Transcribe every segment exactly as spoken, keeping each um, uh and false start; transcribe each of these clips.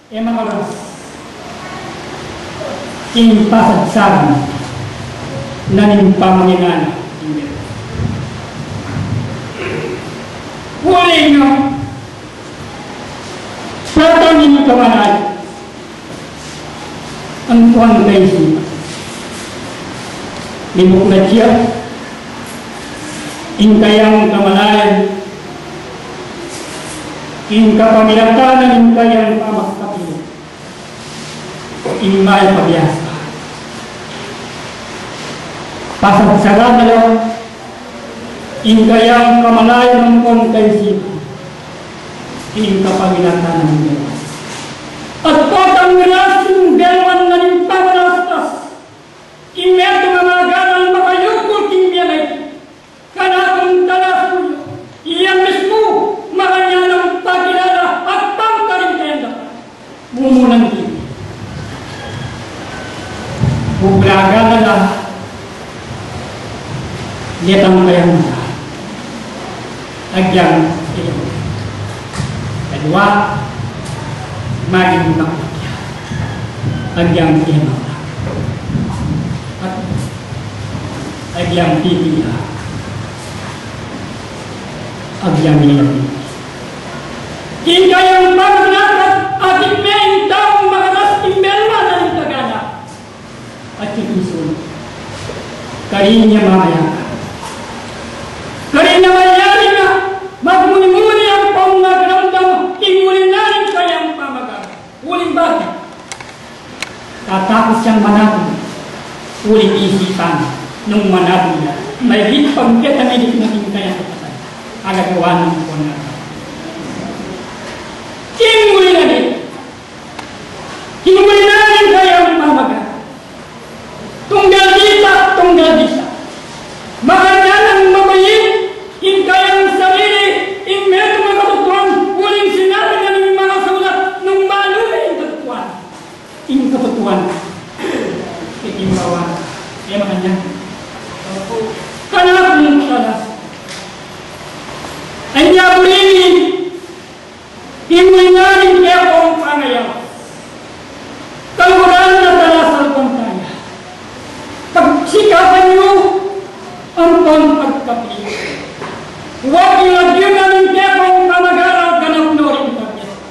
E makaras ing pasagsagan na ning pamanginana. Uling na, sa taning kamalay, ang tuwang kaisipan. Limuk na siya, ing kayang kamalayan, ing kapamilatan, ing kayang pamagkapili, ing mayap a biasa. Pasagsagan na la, ing kayang kamalayan, ang tuwang kaisipan, ing kapamilatan ning Dios. At potang miras ing belwan na ning pamalastas, ing metung a magalang makayukul king bie na iti. Kanakung talas ku, iya mismu, makanyan nang pakilala at pangkarin kayang dapat. Mumunan di. Bubragan na la, detang kayang mata. Agyang ilong. Kadua, maging bakla. Agyang ilong. At agyang pipiya. Agyang ilong. King kayang pamagnakat, atin me ing taung makaras king belwan na ning tagana. At king isun, karin ya mamayapa. Karin ya mayari na magmuni-muni ampong magramdam king uli na ning kayang pamagana. Uling bakit? Tatakut yang manatili. Uling isipan nung manatili na, maigit pang keta milik na king kayang kapatad. Alagawan ng kuwan na. King uli na di, king uli na ning kayang pamagana. Tunggal dita, tunggal dita. Makanyan nang mabayit ing kayang sarili, ing metung a katutuan, uling sinabi na ning makasulat, nung malu ne ing katutuan. Ing katutuan. Iti mawan. E makanyan. Kanakung talas. Anya buri ne, ing uli na ning kekong pangayaw. Kaluguran na tala salpantaya. Pagsikapan yu ampong pagkapilit. Wa king lagyu na ning kekong pamag-aral, ganap no ring pagbiasa.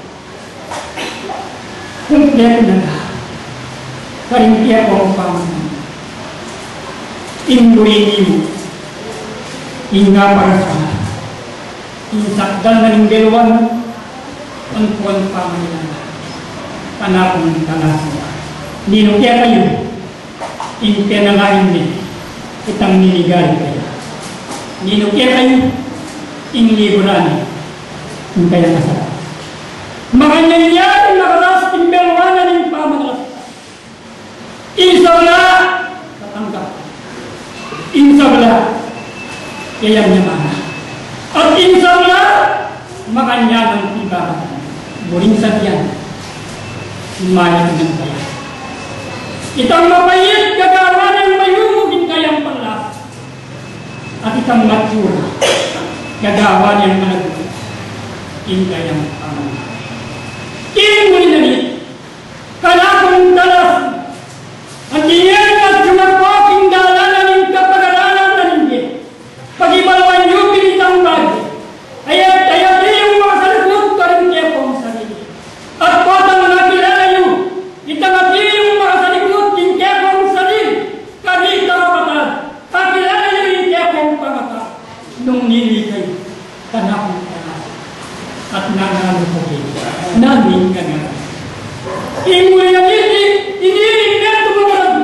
Kumpletu na la karing kekong pamag-aral. Ing buri nimu, ing aparas na. Ing sakdal na ning belwan, angkuan pamangilala. Kanakung talas ku, ninu kekayu ing penalain mi, itang ninigarin kaya? Ninu kekayu ing liburan mi, ing kayang kasala? Makanyan ya ing makaras king belwan na ning pamangilala. Ing sabla, tatanggap. Ing sabla, kayang nyamana. At ing sabla, makanyan nang pibabatan. Buring sabian, mayap nang kaya. Itang mapait, gagawan nang mayumu ing kayang panlasa. At itang matsura, gagawan nang malago ing kayang pamangilala. King uli na di, kanakung talas, at ing e na sumako king dalan na ning kapag-aralan na ning bie. Pakibaluan yu pin itang bage a iti, iti ing makasalikut karing kekong sarili. At potang nakilala yu itang iti ing makasalikut king kekong sarili, karita kapatad, pakilala yu ing kekong pangatau. Nung nili kayu, kanakung talas, at nangalu kayu, nanu ing kanaku? Ing uli na niti, iniling neng tumangarag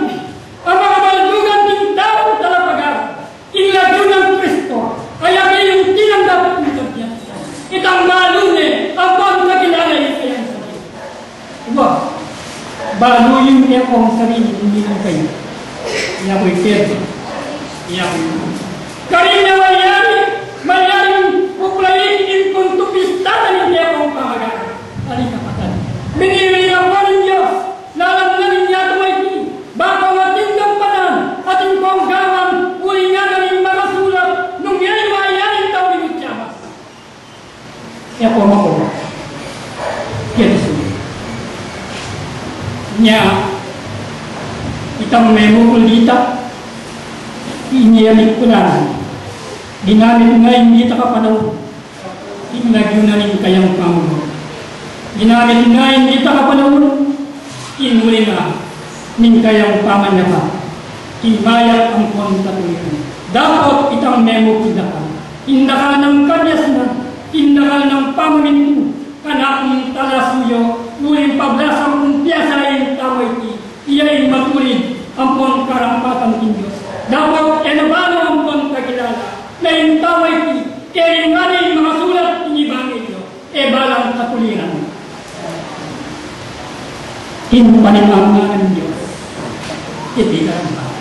a makabaldugan king taung talapag-aral ing lagyu nang Kristo, a ya kayung tinanggap king kabiasaan. Itang balu ne ampong kakilala ing kayang sarili. Wa, balu yu ing kekong sarili, nung nili kayu. Yaku i Pedro, yaku i Juan. Karin na malyari, malyaring uplain ing puntu pista na ning kekong pamag-aral. Ali, kapatad, minili na pa ning Dios, lalam na ning yatu a iti, bakang atin gampanan, atin kong gawan, uling ngana ning makasulat, nung e yu malyari ing tau ning Chavas. E ko mako. Keti suli. Itang memukul dita, inya mikulanan, ginamit na ing dita kapanaun, ing lagyu na ning kayang pamagari. Ginamit na ing dita kapanaun, ing uli na ning kayang pamanyapa, ing mayap ampon katuliran. Dapot itang memukul daka, ing dakal nang kabiasnan, ing dakal nang pamamintu, kanakung talasu yu, uling pablasang kumpiyansa ing tau a iti, iya ing matulid ampon karampatan king Dios. Dapot e na balu ampon kagilala na ing tau a iti, e rin ngana ing makasulat king ebanghelyo, e balang katuliran ing panimangan ning Dios, iti karampatan.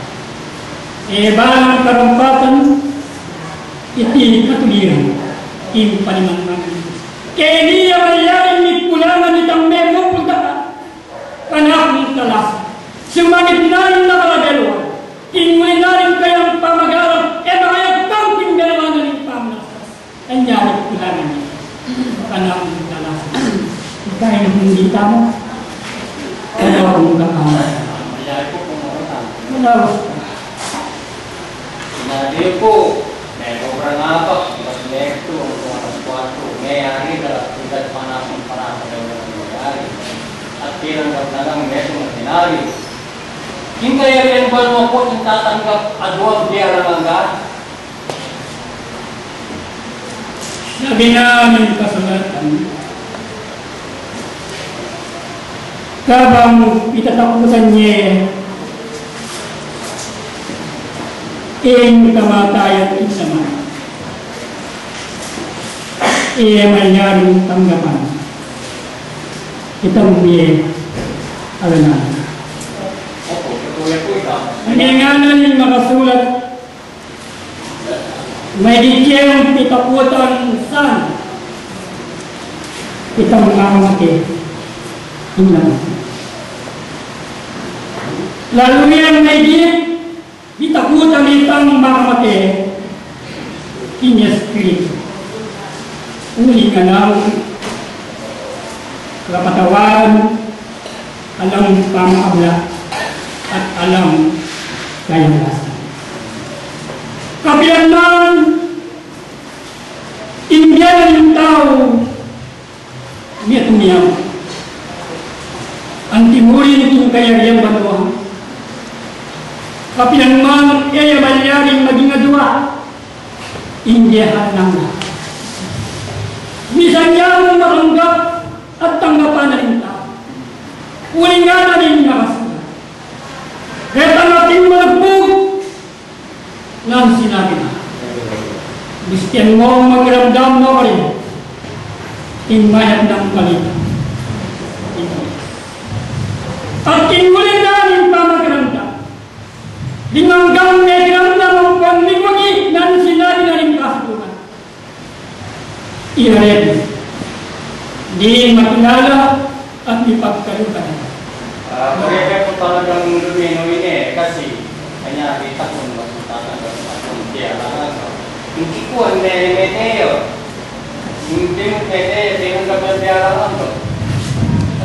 E balang karampatan, iti katuliran ing panimangan ning Dios. Keni ya malyaring mikulangan itang memukul daka, kanakung talasu. Sumangit na ring nakalabelwa, king uli na ring kayang pamagari, e makayagpang king belwa na ring pamanasas. Anyari kulangan ya, kanakung talasu. Ikain na kung di tama, kanakung talasu. Manaus. Sinabi ku, mekobra nga pa, mas mektu, ang kumatas kuatro, meyari, dapat kita panasang panasang daw ng mayari. At tinanggap na lang, metung na tinari. King kayarian banua ku, ing tatanggap, aduang bialang angga. Sabi na ning kasulatan, kabang itatakutan ye ing kamatayan king Ama, e malyaring tanggapan itang mie alanana. Ing ngana ning makasulat, maigit yang pitakutan sana itang makamate ing laman. Lalu yang maigit pitakutan itang makamate ing espiritu. Uling alang kapatawaran, alang pamakabla, at alang kayagasan. Kapilan man ing bie ning tau, metung ya anti mu rin king kayarian banua. Kapilan man e ya malyaring maging adua ing bie nang misan ya mung matanggap at tanggapan na ning tau. Uling ngana ning makasulat, retang ating malagpug nanu sinabi na, gustian mung mangiramdam no karin ing mayap nang balita. At king uli na ning pamakiramdam, ding anggang mekiramdam ampon mikugi nanu sinabi na ning kasukluban. Iya reni, di makilala at mipagkaluban. Ah, pare, kaya po talagang lumino ini eh, kasi kanya kita kung masutasang gawin at kung kaya lang ako. Hindi ko ang mene-mene yun. Hindi mo pwede, tinanggap ng dialangan to.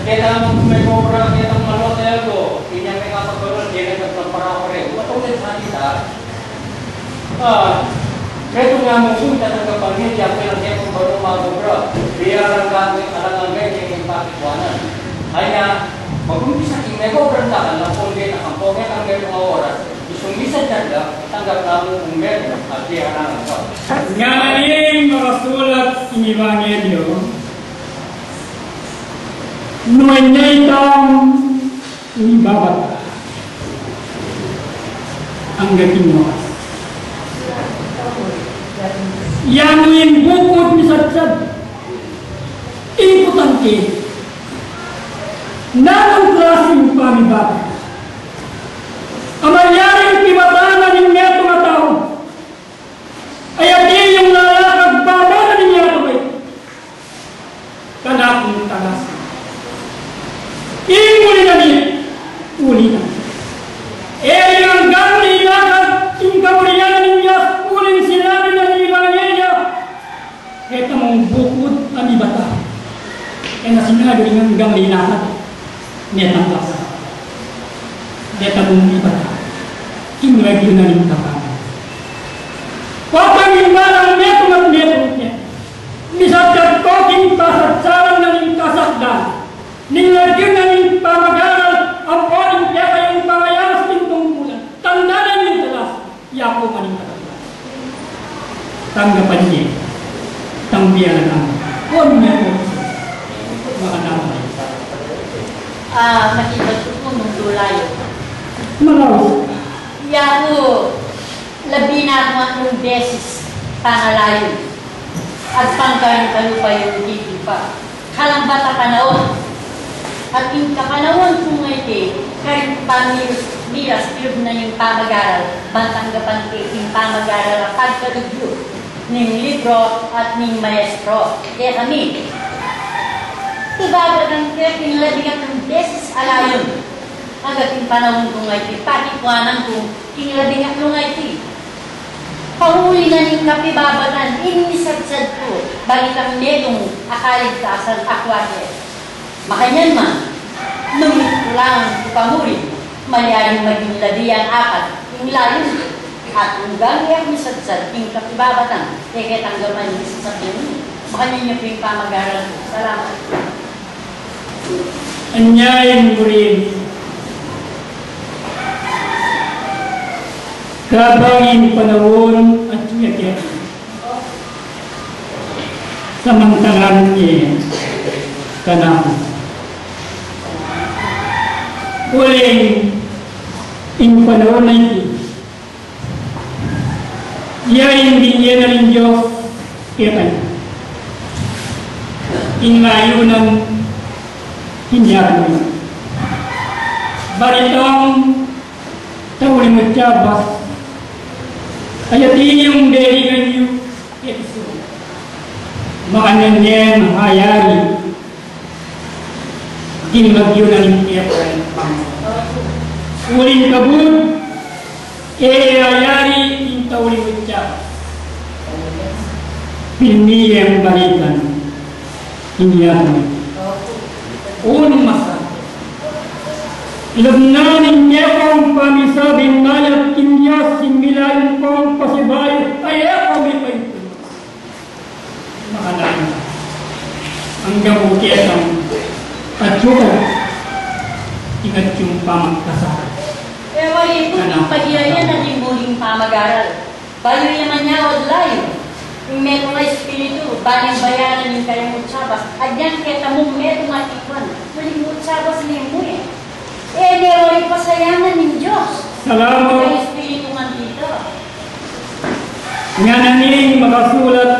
At kaya naman kung may kobra, kaya itong manuwa sa yaldo, hindi niya may kapagkaroon, tinanggap ng para-pare. Matulad sa kita, Ah, metung ya mu, sung tatanggapan ne, tiyak ne lang kaya kung banu magobra. Bialang kami, alang angga, kaya kung pakikuanan. Anya, mag-umpisa king megobrang dakal, ampon deta, ampon deta, metung a oras. Isung misan tanggap, tanggap na mu kung metung, at di alang angga. Ngana ning makasulat king Ebanghelyo, nung anya itang mibabata angga king wakas. Yanu ing bukut misatsat. Importante, nanung klaseng pamibata a malyaring pibatanan ning metung a tau? Ay, atin yang lalakad, bata na ning yatu, ay, kanakung talas. Ing uli na ni, uli na. E rin anggang linakad king kamurian ning Dios, uling sinabi na ning Ebanghelyo, e tamung bukut a mibata. E na sinabi ring anggang linakad, ne tanggap na. E tamung mibata. na ning tabangan. Kuaku ing balang metung at metung ke. Misadkat ku king kasadsalan na ning kasakdan ning lagyu na ning pamagaral, ampon ing kekayung pangayaus king tungkulan. Tanda na ning talas, yaku man ing katutulan. Tanggapan ye itang bialan nang, o, nya ku, makanam na. Ah, makibat ku pu nung dulayu. Maraus. Yaku, labi na ku nung beses pangalayu. Agpang karin kalupa yung titipa. Kalambat a panaun. At ing kapanaun kung iti, karin pamiras, miras, bilug na ning pamagaral, bantang gapang king pamagaral a pagkalugyu ning libro at ning maestro. Kaya kami, ibabatan ke king labing atlung beses a layun. Agpang panaun kung iti, pakikuanan ku king labing atlung iti. Pauli na ning kapibabatan, ing misadsad ku, bang itang metung a kaligtasan a kuate. Makanyan man, nung ikulang ku pa murin, malyaring maging labi yang apat ing layun, at nung gamiak misadsad king kapibabatan, e ke tanggapan ing sasabyan mi. Makanyan ya pu ing pamagaral ku. Salamat. Anya ing murin, kabang ing panaun atyu ya keti, samantalan ye kanaku. Uling ing panaun a iti, ya ing binie na ning Dios kekami. Ing layun na ning kekami, balitang tauli mu Chiapas, ayati yung derigan yu keti su. Makanyan ne mayari king lagyu na ning kekayung pangayaus. Uling kabud, e ayari ing tauli mu Chiapas. Pin miyeng balikan ing yatu. Unang masa, ilub na ning kekong pamisabi mayap king Dios, ing milayun kong pasibayu, ay e ko mipaintunas. Makananu, anggang mu ketang atyu ka king atyung pamagkasala. E wari pu, ing pagyayan na ning muring pamagaral. Bayu ya manyawad layu, ing metung a espiritu, ban yang bayaran ing kayang mu Chiapas, agyang ketamung metung a tikuan, uling mu Chiapas ne mu e. E ne wari pasayangan ning Dios. Salamat. Ing espiritu man dito. Ngana ning makasulat,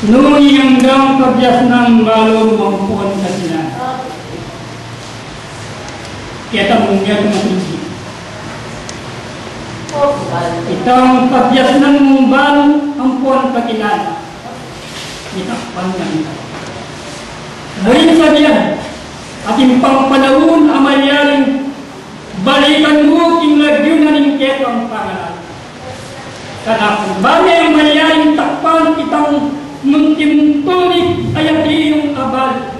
nung ing anggang kabiasnan balu mu ampon kakilan. Keta mu ngan matinggi. Itang kabiasnan mung balu ampon kakilan. Ita pang ngan. Murin sabian, atin pang panaun a malyaring balikan mu king lagyu na ning kekong pangaral. Kanaku, bang e malyaring takpan itang munting tubig, ayati yung abal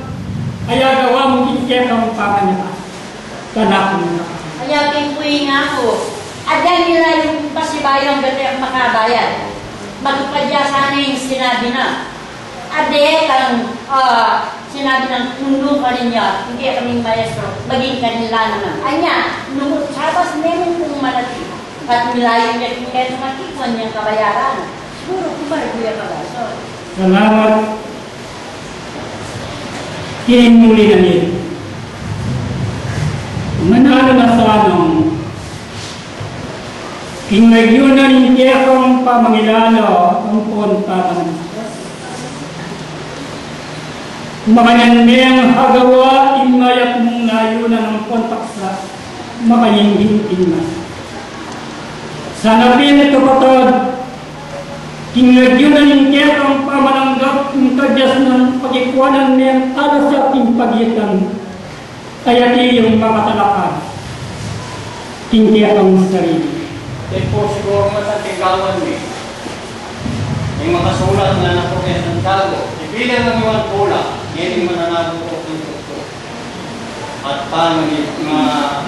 a agawa mu king kekong pangaral. Kanaku, ayati pu ing aku, agyang milayung pasibayu anggang e ku makabayad. Matupad ya sana ing sinabi na. Ade kang, ah, sinabi nang nung karin ya, ing kekaming maestro, maging karin la naman. Anya, nung Chiapas ne mu pung manati, at milayung ya king metung a tikuan yang kabayaran. Siguru kumargu ya kabaso. Salamat. King muli na nit, mananu na sanang king lagyu na ning kekong pamangilala ampon pamang. Makanyan meng agawa ing mayap mung layunan ampon paksa, makanyan ing mas. Sana pin kapatad, king lagyu na ning kekong pamananggap ing kabiasnan pakikuanan meng alas ya king pagitan. Kaya di yung makatalakad king kekong sarili. Ito po siguro masatinggawan mi. Yung makasulat na na po kay Santiago, ibilang ang iwan pula, ngayon yung mananago po ng doktor. At paano ni, ma-,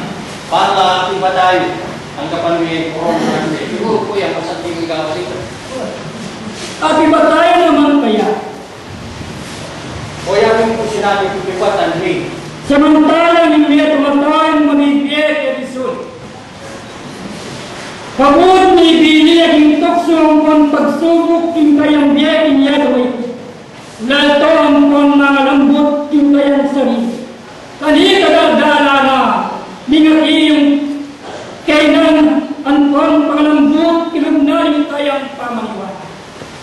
Bala, api ba tayu? Tanggapan mi ing koronang ini. Siguru, kuya, masanting ing gawa dita. Api ba tayu naman kaya? Kuya, ing pu sinabi ku, api ba tayu? Samantalang ing metung a tau mabibie keti sul, kabud mibie ya king tuksu ampon pagsubuk king kayang bie king yatu a iti. Lalto ampon mangalambut king kayang sarili. Kanita dadalan na, mingati ing kainan ampon pangalambut, ilub na ing kayang pamaniwala.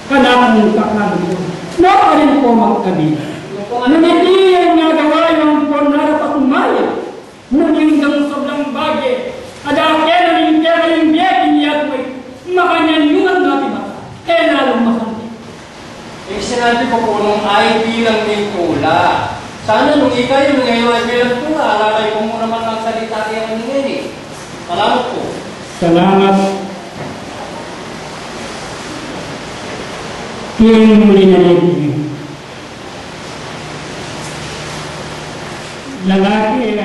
Kanakung kakanakung, maparin ku magkabi. Nung iti ing nagawa yu ampon narapat maya, nung ing sablang bage, ada ke na ning kekaring bie king yatu a iti, makanyan yu ngan api ba tayu, e lalung masanting. Ing sinabi ku pu, nung abilang ning tula. Sana nung ikayu, nung ikayu abilang tula, ala kayu ku mu naman magsalita kaya ning ini. Salamat pu. Salamat. King muli na rin. Lalaki,